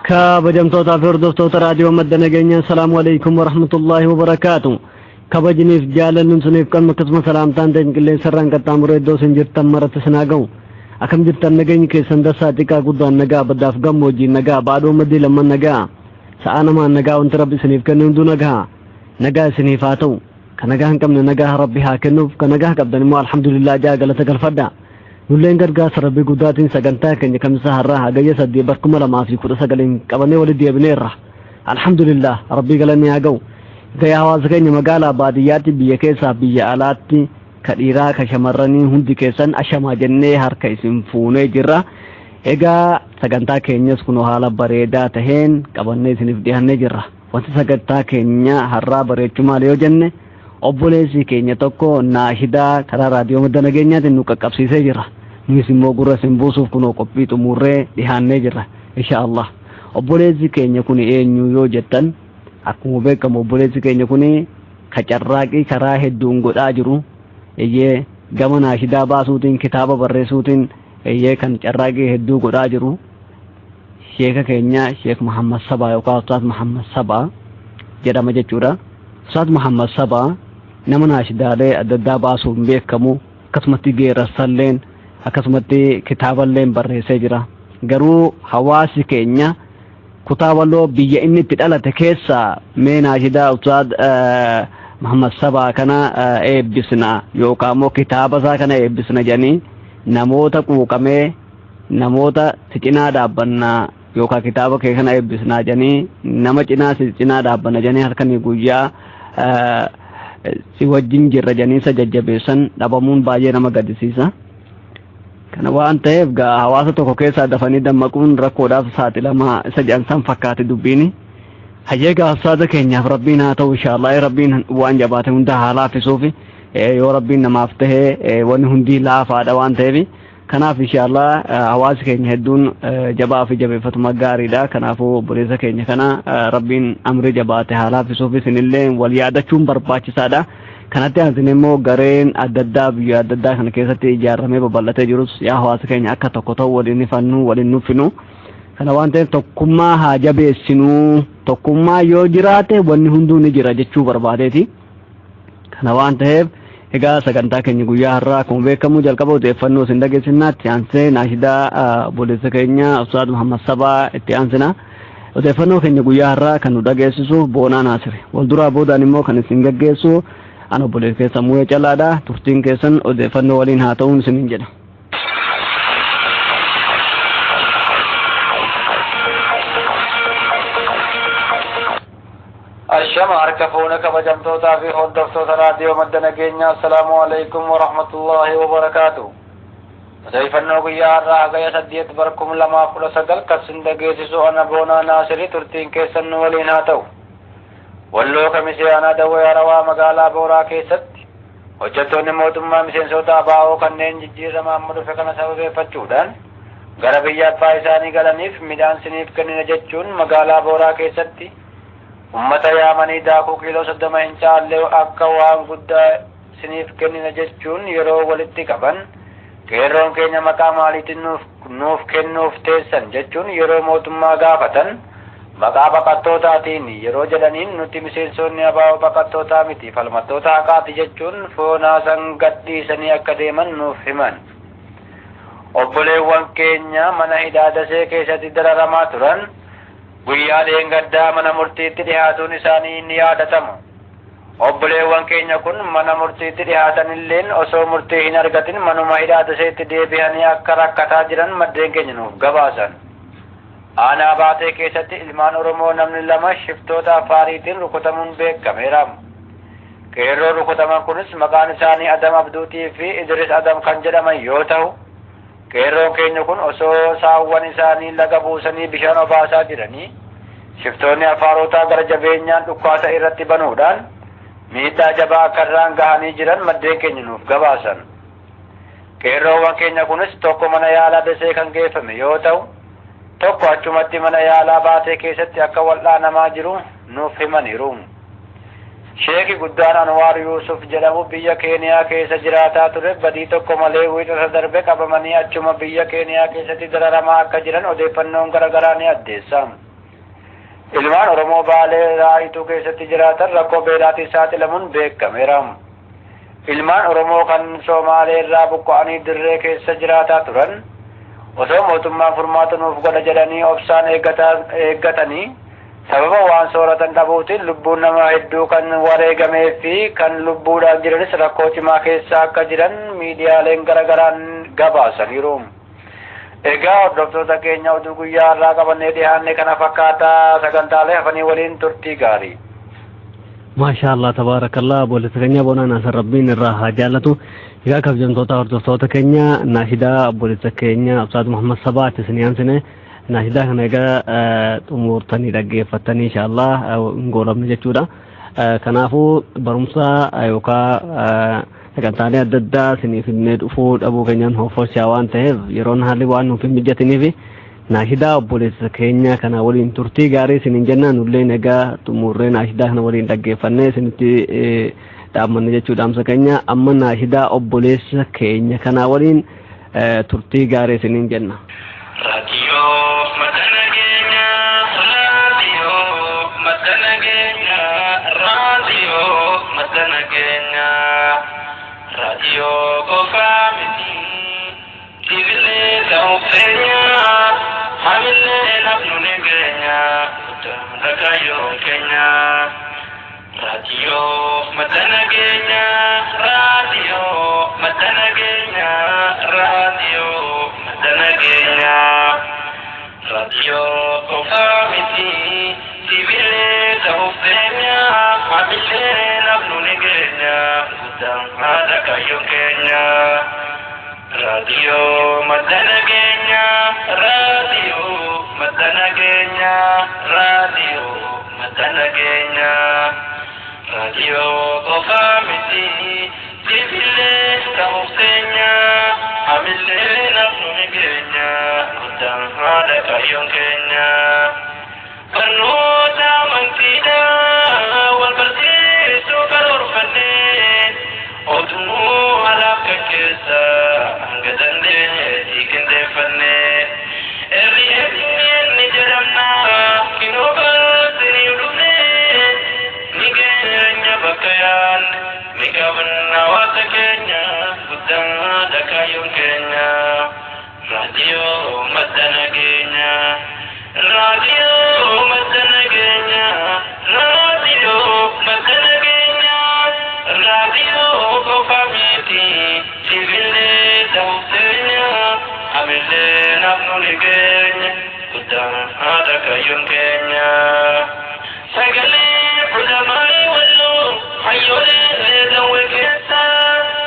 Kabajamtootaa fi hordoftoota raadiyoo madda nageenyaa, assalaamu alaikum warahmatullaahi wabarakaatu. Kabajniif jaalalluun suniif qabnu akkasuma salaamtaan ta'in qilleensarraan qaxxaamuree iddoo isin jirtan maratti isin haa ga'u. Akkam jirtan? Nageenyi keessan dassaa, xiqqaa guddaan nagaa, baddaaf gammoojjiin nagaa, baadhoo maddii lamman nagaa, sa'aa namaan nagaa, wanti rabbi isiniif kennu hunduu nagaa. Nagaa isiniif haa ta'u. Ka nagaa hin qabne nagaa rabbi haa kennuuf, ka nagaa qabdan immoo alhamdulillah jaa galata galfadha. Nulleen gargaarsa rabbii guddaatiin sagantaa keenya kamisa har'aa hagayya 8 barkuma 2019 qabannee walitti deebineerra. Alhamdulillah, rabbii galanni haa ga'u. Gaya hawaasa keenya magaalaa baadiyyaatti, biyya keessaa biyya alaatti, ka dhiiraa ka shamarranii, hundi keessan ashamaa jennee harka isin fuunee jirra. Egaa sagantaa keenyas kunoo haala bareedaa taheen qabannee isiniif dhiyaannee jirra. Wanti sagantaa keenya har'aa bareechuu maali yoo jenne, obboleessi keenya tokko naashidaa karaa raadiyoo madda nageenyaatiin nu qaqqabsiisee jira. Nus immoo gurra isin buusuuf kunoo qophii xumurree dhiyaannee jirra. Insha Allah. Obboleessi keenya kun eenyu yoo jettan, akkuma beekamu obboleessi keenya kun ka carraaqii karaa hedduun godhaa jiru. Eeyyee, gama naashidaa baasuutiin, kitaaba barreessuutiin, eeyyee, kan carraaqii hedduu godhaa jiru. Sheeka keenya Sheek Muhammad Sabaa yookaan Ustaaz Muhammad Sabaa jedhama jechuudha. Ustaaz Muhammad Sabaa nama naashidaalee adda addaa baasuun beekamu, akkasumatti geerarsalleen, akkasumatti kitaaballeen barreessee jira. Garuu hawaasi keenya kutaa Walloo biyya inni itti dhalate keessa mee naashidaa Ustaaz Muhammad Sabaa kana eebbisna yookaan immoo kitaaba isaa kana eebbisna jedhanii namoota quuqamee, namoota si cinaa dhaabbannaa yookaan kitaaba kee kana eebbisnaa jedhanii, nama cinaa si cinaa dhaabbanna jedhanii, halkanii guyyaa si wajjin jirra jedhanii isa jajjabeessan dhabamuun baay'ee nama gaddisiisa. Kana waan ta'eef gaa hawaasa tokko keessaa dafanii dammaquun rakkoodhaaf saaxilamaa isa jedhan san fakkaate dubbiini. Hayyee, gaafsaata keenyaaf rabbiin haa ta'u inshaallah, rabbiin waan jabaate hunda haa laaffisuufi. Yoo rabbiin namaaf ta'e wanni hundii laafaadha waan ta'eef, kanaaf inshaallah hawaasi keenya hedduun jabaa fi jabeeffatuma gaariidha. Kanaafuu obboleessa keenya kana rabbiin amri jabaate haa laaffisuuf, isinillee wal yaadachuun barbaachisaadha. Kanatti aansine immoo gareen adda addaa biyya adda addaa kana keessatti ijaaramee babal'atee jirus yaa hawaasa keenya akka tokko ta'u waliin ifannu, waliin nuffinu. Kana waan ta'eef tokkummaa haa jabeessinuu, tokkummaa yoo jiraate wanni hunduu ni jira jechuu barbaadeeti. Kana waan ta'eef egaa sagantaa keenya guyyaa har'aa akkuma beekamu jalqaba odeeffannoo isin dhageessinaa, itti aansee naashidaa obboleessa keenya Ustaaz Muhammad Sabaa itti aansina. Odeeffannoo keenya guyyaa har'aa kan nu dhageessisu Boonaa Naasiri. Wal duraa boodaan immoo kan isin gaggeessu an obboleessa keessan Mu'ee Calaadha. Turtiin keessan odeeffannoo waliin haa ta'uun isiniin jedha. Ashama harka fuuna kabajamtootaa fi hordoftoota raadiyoo madda nageenyaa, assalaamu alaikum warahmatullaahi wabarakaatu. Odeeffannoo guyyaa har'aa hagaya 8 bara 2019 kan sin dhageessisu ana Boonaa Naasirii, turtiin keessan nu waliin haa ta'u. Walloo Kamisee aanaa Dawwee Harawaa magaalaa Booraa keessatti hojjettoonni mootummaa miseensota ABO kanneen jijjiirama amma dhufe kana sababeeffachuudhaan gara biyya abbaa isaanii galaniif midhaan siniif kennina jechuun magaalaa Booraa keessatti ummata yaamanii daakuu kiiloo 30 hin caalle akka waan guddaa siniif kennina jechuun yeroo walitti qaban, qeerroon keenya maqaa maaliitiin nuuf kennuuf teessan jechuun yeroo mootummaa gaafatan, maqaa baqattootaatiin yeroo jedhaniin, nuti miseensonni ABO baqattootaa miti, falmattoota haqaati jechuun foonaa san gadhiisanii akka deeman nuuf himan. Obboleewwan keenya mana hidhaa Dasee keessatti dararamaa turan guyyaa dheengaddaa mana murtiitti dhihaatuun isaanii ni yaadatama. Obboleewwan keenya kun mana murtiitti dhihaatanilleen osoo murtii hin argatin manuma hidhaa Daseetti deebi'anii akka rakkataa jiran maddeen keenya nuuf gabaasan. Aanaa Baatee keessatti ilmaan Oromoo namni lama shiftoota Afaariitiin rukutamuun beekameera. Qeerroo rukutaman kunis maqaan isaanii Adam Abduutii fi Idris Adam kan jedhaman yoo ta'u, qeerroon keenya kun osoo saawwan isaanii laga buusanii bishaan obaasaa jiranii shiftoonni Afaarotaa gara jabeenyaan dhukkaasa irratti banuudhaan miidhaa jabaa akka irraan gahanii jiran maddeen keenya nuuf gabaasan. Qeerroowwan keenya kunis tokko mana yaalaa Dasee kan geeffame yoo ta'u, tokko achumatti mana yaalaa Baatee keessatti akka wal'aanamaa jiru nuuf himaniiru. Sheeki guddaan Anwaar Yuusuf jedhamu biyya Keeniyaa keessa jiraataa ture badii tokko malee wiixata darbe qabamanii achuma biyya Keeniyaa keessatti dararamaa akka jiran odeeffannoon garaagaraa ni addeessa. Ilmaan Oromoo Baalee Raayituu keessatti jiraatan rakkoo beelaatiif saaxilamuun beekameera. Ilmaan Oromoo kan Somaalee irraa buqqa'anii dirree keessa jiraataa turan osoo mootummaan furmaata nuuf godha jedhanii obsaan eeggatanii sababa waan sooratan dhabuutiin lubbuun nama hedduu kan wareegamee fi kan lubbuudhaan jiranis rakkoo cimaa keessa akka jiran miidiyaaleen garagaraan gabaasaniiru. Egaa hordoftoota keenya, oduu guyyaa har'aa qabannee dhiyaanne kana fakkaataa. Sagantaalee hafanii waliin turtii gaarii. Maashaa Allah, tabaarakallah. Obboleessa keenya Boonaa Naasir Rabbiin irraa haa jaallatu. Egaa kabajamtoota hordoftoota keenya, naashidaa obboleessa keenya Ustaaz Muhammad Sabaa itti isin aansine naashidaa kana egaa xumurtanii dhaggeeffattanii inshaallah hin goolabne jechuudha. Kanaafuu barumsa yookaan sagantaalee adda addaa isiniif hinnee dhufuu dhabuu keenyaan hoffolchaa waan ta'eef, yeroon haalli waan nuuf hin mijatiniif, naashidaa obboleessa keenya kana waliin turtii gaarii isiniin jenna. Nulleen egaa xumurree naashidaa kana waliin dhaggeeffannee isinitti dhaammanne jechuudha dhaamsa keenya. Amma naashidaa obboleessa keenya kana waliin turtii gaarii isiniin jenna. Raadiyoo madda nageenyaa, raadiyoo madda nageenyaa, raadiyoo madda nageenyaa, raadiyoo qofaa miti, tiivilee ta'uu feenyaa, hamillee nafnu ni geenya, guddaa kaayyoon keenya. Raadiyoo madda nageenyaa, raadiyoo madda nageenyaa, raadiyoo madda nageenyaa. Raadiyoo qofaa miti, tiivilee ta'uu feenya, hamillee nafnu ni geenya, guddaan haadha kaayyoon keenya. Raadiyoo madda nageenyaa, raadiyoo madda nageenyaa, raadiyoo madda nageenyaa. Raadiyoo qofaa miti, tiivilee ta'uu feenya, hamillee nafnu ni geenya, guddaan haadha kaayyoon keenya. Barnoota amantiidhaa wal barsiisuu karoorfannee, oduu alaaf keessa hanga dandeenyeetti qindeeffannee. Hirriyeen ni jedhamna kinoo barsiinii dhufnee, ni keenya bakka yaanne ni qabna hawaasa keenya, guddaa kaayyoon keenya. Raadiyoo madda nageenyaa. Raadiyoo madda nageenyaa. Raadiyoo madda nageenyaa. Raadiyoo qofa miti. Sibiillee ta'uu feenya. Hamillee nafnu ni keenya. Guddaan haadha kaayyoon keenya. Sagalee ulamaa walloo hayyoolee dawwee keessa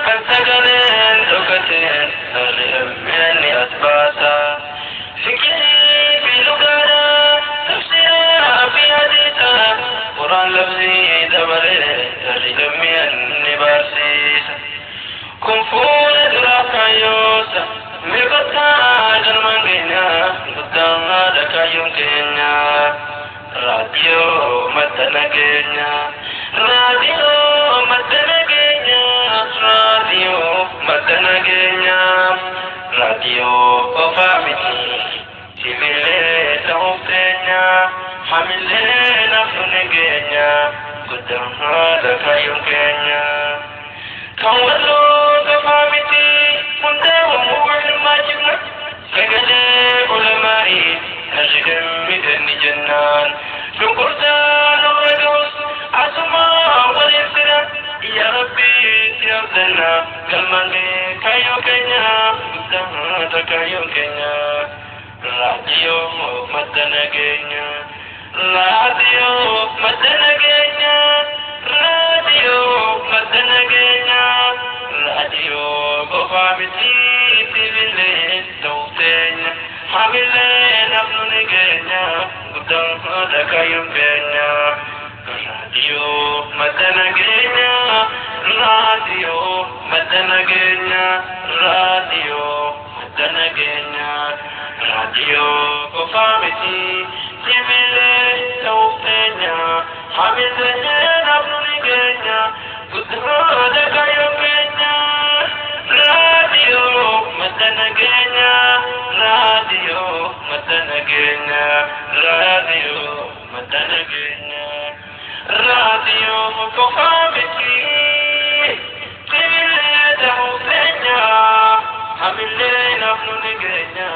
kan sagaleen dhokateen hir'imni as baasa. Fikirii fi dhugaadha, tafsiraa fi hadiisa, Quraan labsii dabalee hir'imni ni barsiisa. Kun fuula duraa kaayyoosa miqotaa galmaan keenya, guddaan haadha kaayyoon keenya. Raadiyoo madda nageenya. Raadiyoo madda nageenya. Raadiyoo madda nageenya. Raadiyoo qofaa miti. Sibiilee ta'uu feenya. Hamillee nafnu nageenya. Guddaan haadha kaayyoon keenya. Kan walloo qofaa miti. Hundaa'uu hirmaachifna. Sagalee ulamaa'ii. Narri jennaan. Shunkurtaa nurra ga'us asuma waliin fira. Yaa Rabbi si abdanna galmaan kaayyoo keenya, guddaa kaayyoon keenya. Raadiyoo madda nageenya. Raadiyoo madda nageenya. Raadiyoo madda nageenya. Raadiyoo qofaa miti, sibiilee ta'uu teenya. Hamillee nafnu ni keenya, guddaan haadha kaayyoon keenya. Raadiyoo madda nageenya. Raadiyoo madda nageenya. Raadiyoo madda nageenya. Raadiyoo qofaa miti, sibiilee ta'uu feenya. Hamillee nafnu ni keenya, guddaan haadha kaayyoon keenya. Raadiyoo madda nageenya. Raadiyoo madda nageenya. Raadiyoo Madda nageenya. Raadiyoo qofaa miti. Tivilee ta'uu keenya. Hamillee nafnu ni geenya.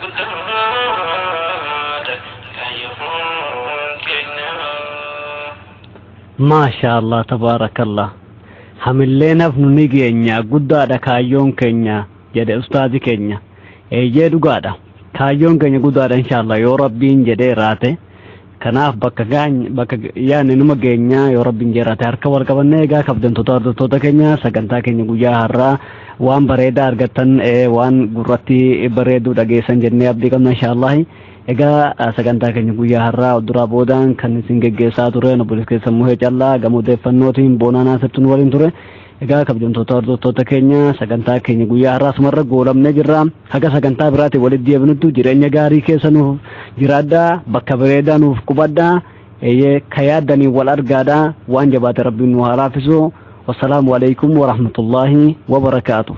Guddaadha kaayyoon keenya. Maasha Allah, tabaarakallah. Hamillee nafnu ni geenya, guddaadha kaayyoon keenya, jedhe ustaazi keenya. Eeyyee, dhugaadha, kaayyoon keenya guddaadha. Inshaallah, yoo Rabbiin jedhee raate, kanaaf bakka gaany bakka yaanne numa geenya, yoo Rabbiin jedhee raate, harka wal qabannee. Egaa kabajamtoota hordoftoota keenya, sagantaa keenya guyyaa har'aa waan bareedaa argattan, waan gurratti bareeduu dhageessan jennee abdii qabna, inshaallahi. Egaa sagantaa keenya guyyaa har'aa duraa boodaan kan isin geggeessaa ture obboleessa keessan Muhee Callaa, gama odeeffannootiin Boonaa Naasirtuun waliin ture. Egaa kabajamtoota hordoftoota keenya, sagantaa keenya guyyaa har'aa asumarra goolabnee jirra. Haga sagantaa biraatiin walitti deebinutti jireenya gaarii keessa nuuf jiraadhaa, bakka bareedaa nuuf qubadhaa, eeyyee, ka yaaddanii wal argaadhaa. Waan jabaate Rabbiin nu haa laafisu. Wassalaamu alaikum warahmatullaahi wabarakaatu.